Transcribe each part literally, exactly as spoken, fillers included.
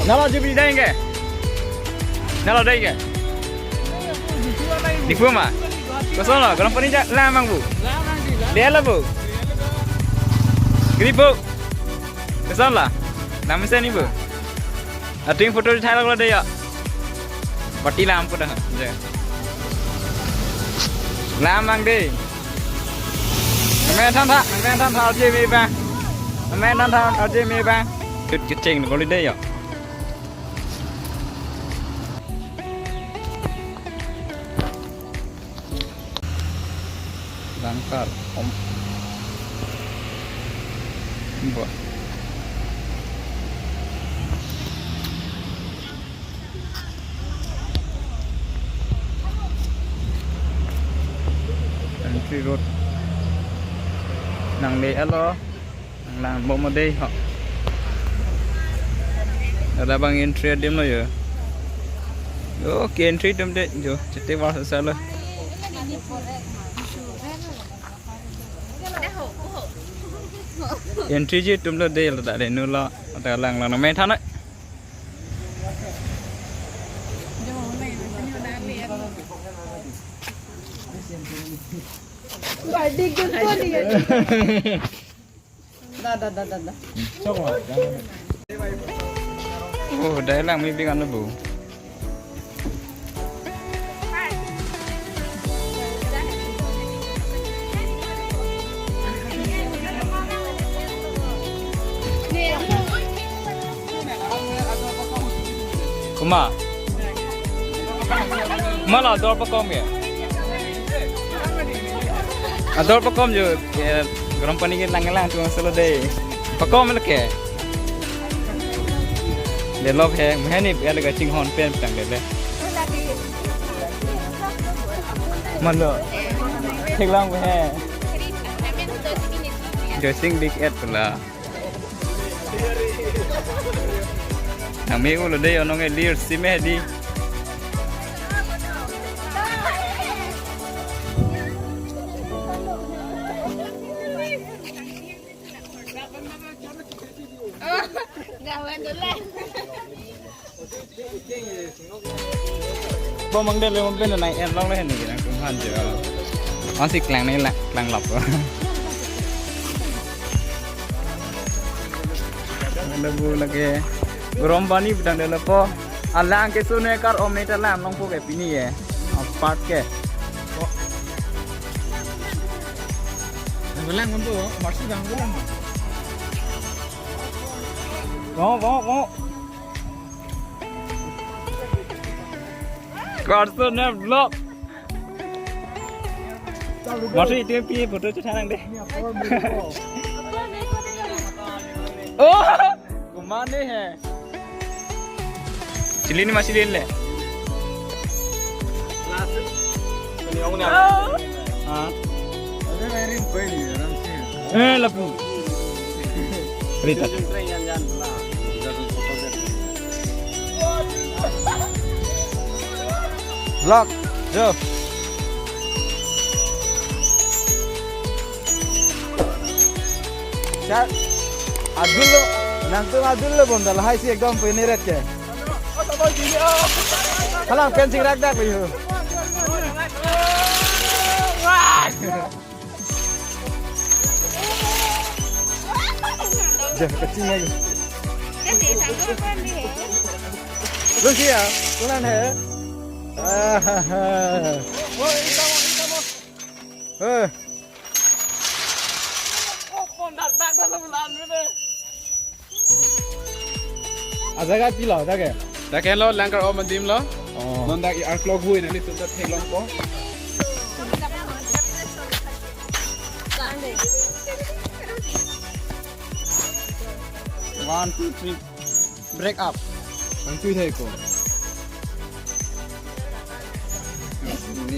Nalo Jubilee dai ke? Nalo dai ke? Diphu ma? Kosonlo, Garompani ja lam abang pu. Delo pu. Gripo. Kosonlo. Lam mesen ni pu. Ating photo thai lok lo dei ya. Party lam pu dah. Je. Lam abang dei. Amen than tha, amen than tha arje me ba. Amen than tha arje me ba. Kut kecheng ko dei ya. Langkar om. Bo. Entry road. Nangle-elo. Nang lang bom dei ho. Ada abang entry adim lo yo. Yo, ke entry adim dei yo. Chete war sa lo. Entry ji atum lo dei lo da le nu lo. Ada lang lang main thana. Dah, dah, dah, dah, dah. Oh, dai lang mi bing anu bu. Kuma. Mala ador pakom ya. Ador pakom jo, eh, Garompani ke lang lang tu solo dei. Pakom leke. Delop he, mehani ya lega chinghon pen tang dele. Mano. Theklang he. Joysing big et pula. Nang me ulo dei onong e lir si me di. Bo mang dele mang ben nai en long le ni nang tum han je. Ang si klang ni la, klang lap. Ada bu lagi. Garompani bidang dele po. Alang ke sune kar om ni ta lam long po ke pini ye. Apart ke. Bilang untuk marsi bang bilang. Go, go, go. Carson vlog. Masuk itu yang pilih foto tu senang deh. Oh, kemana he? Chili ni masih lele. Ah. Eh, lapu. Rita. Vlog, jo. Sir, adul lo, nangtum adul lo bom da lahai si ekdom pini ret ke. Halang fencing rak dak liu. Jah, kecil lagi. Lu sih ya, tulan he. Ah, ha, ha. Eh. Ajaga pilo, ajaga. Dak ke lo, langkar om adim lo. Oh. Non dak i arklok hui nani tuta theklong po. One, two, three. Break up. Ang tui thai ko.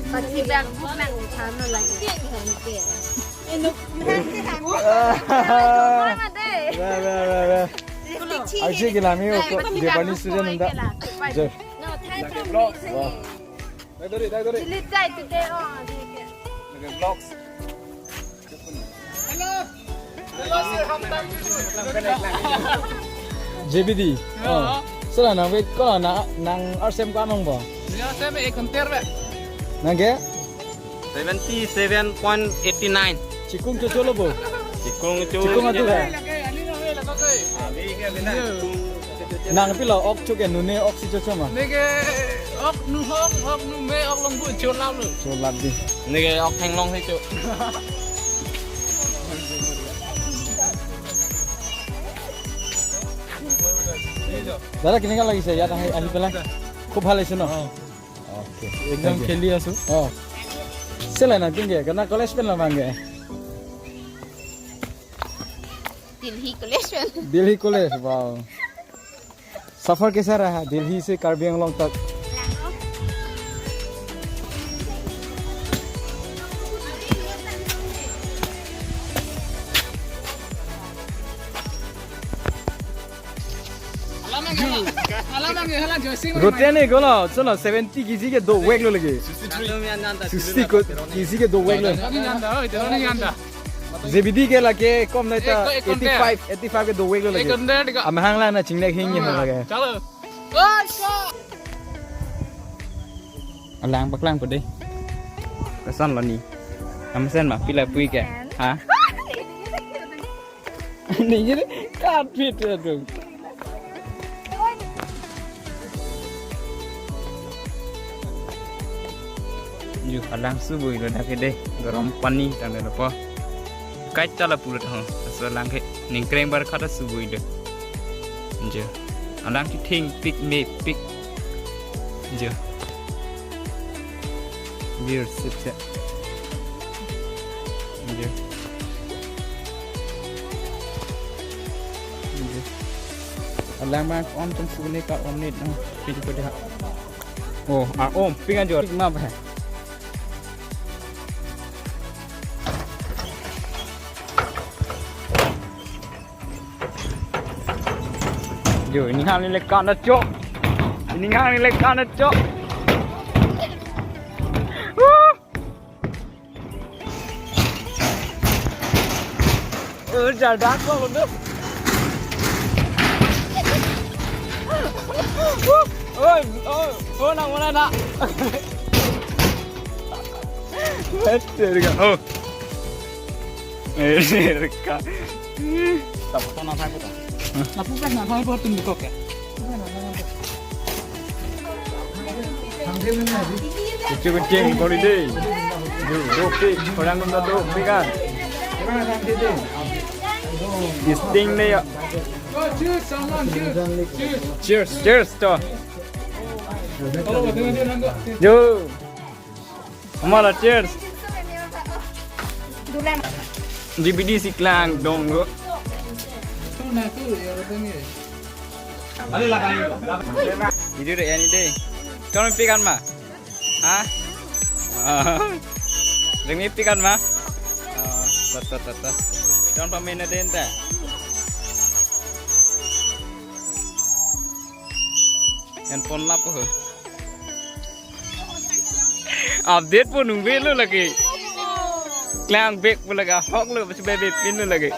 Pati bag book nang uthano lagi. Mama de. Weh, weh, weh, weh. Lipstick chi. Aji ke lami ko Japanese student unda. Je. No, Thai from. Wah. Delete jai today, oh, okay. Lagi vlogs. J B D. Oh. Sela nang wait ko na nang arsem ko amang bo. Nang ke? Seventy seven point eighty nine. Chikung chocholo bo. Chikung cho. Chikung atu ka? Nang pilo ok cho ke nune ok si chocho ma? Neke ok nu hong, ok nu me, ok longbu cholap lo. Cholap di. Neke ok thenglong si cho. দাদা, কেনেকা লাগিছে ইয়াত আহি, আহি পেলাই? খুব ভাল লাগিছে ন? অ। অ'কে, একদম থেংক ইউ। খেলি আছো। অ। চেলাই না, কোনকে? কেনে কলেজ পেন লমাংগে? Delhi College পেন। Delhi college, wow। सफर कैसा रहा दिल्ली से कार्बी आंगलोंग तक? Rote ne golo, chalo, seventy kg ke do wek lo lagi. Sixty kg ke do wek lo. J B D ke lake kom na ta eighty five, eighty five ke do wek lo lagi. Amahang la na chingnek hing ni lagi. Alang paklang pade. Pesan lo ni. Amesen ma pila pui ke? Ha? Ni jadi kapit ya dong. Ju alang subui lo dak ke deh, garam pani tang deh po. Kai chala pulut ho, asal alang ke ningkreng bar khata subui lo. Ju alang ki thing pik me pik. Ju. Viewership siya. Enjoy. Enjoy. Alang ma on tum sugune ka on net no. Pin ko dia. Oh, ah, om, ping anjor. Ping ma ba. Jo, ini hang ni lekan na, cok. Ini hang ni lekan na, cok. Wuh. Eh, jadak kok lu. Wuh. Oi, oh, oh, nang mana nak? Eh, dia dekat. Oh. Eh, dia dekat. Tapos na thai puta. Lapu kan na thai puta tum dikok ya. Kecil kecil holiday. Ju, dopik, orang nonton dopik kan. Isting nih ya. Cheers, cheers to. Ju. Amala, cheers. Dulan. G B D si klang dong lo. Ini deh, ini deh. Kamu pikan ma? Ha? Demi pikan ma? Tat, tat, tat, tat. Kamu pamena den ta. Handphone lap ho. Update po nung belo lagi. Klang bek po laga hok lo besi bebe pin lo lagi.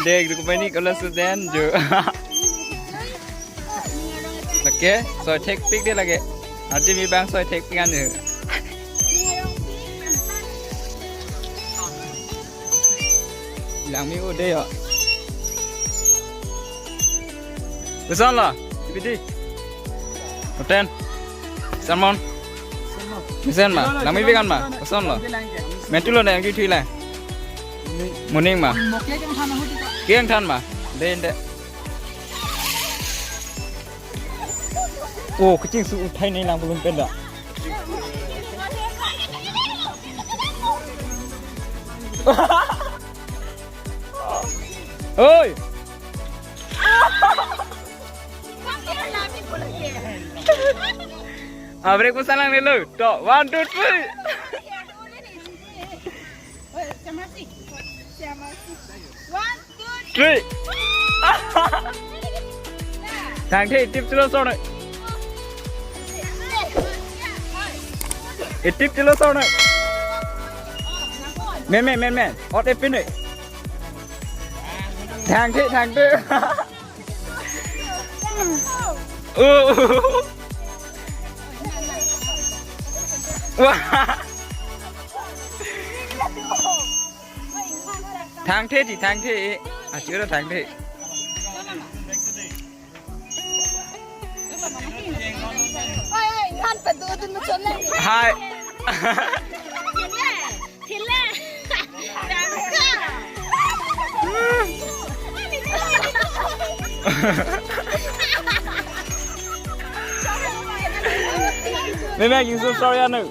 Dek duk mani kalau suden jo. Oke, soi thek pik deh lagi. Arji mi bang soi thek pik anu. Langmi udah ya. Pesan lah, G B D. Hoten. Salmon. Pesan ma, langmi pikan ma. Pesan lah. Mentu lo na yang gitu lah. Morning ma. Kiang than ma. Den de. Oh, keching su uthai nai lang belum penda. Oi. Abrek pusalang dulu. Tok, one, two, three. One, two, three. Three. Thangthe, tip chilo sonoi. Tip chilo sonoi. Men, men, men, men. Ot epin noi. Thangthe, thangthe. Oh. Wah. Thangthe ji, thangthe. Achu ra thangthe. Hi. Meme, you so sorry, I know.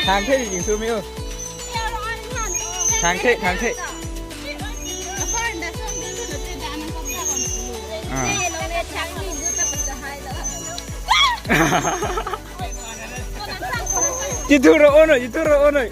Thangthe, you so me. Thangthe, thangthe. Ah. Chithurok onoi, chithurok onoi.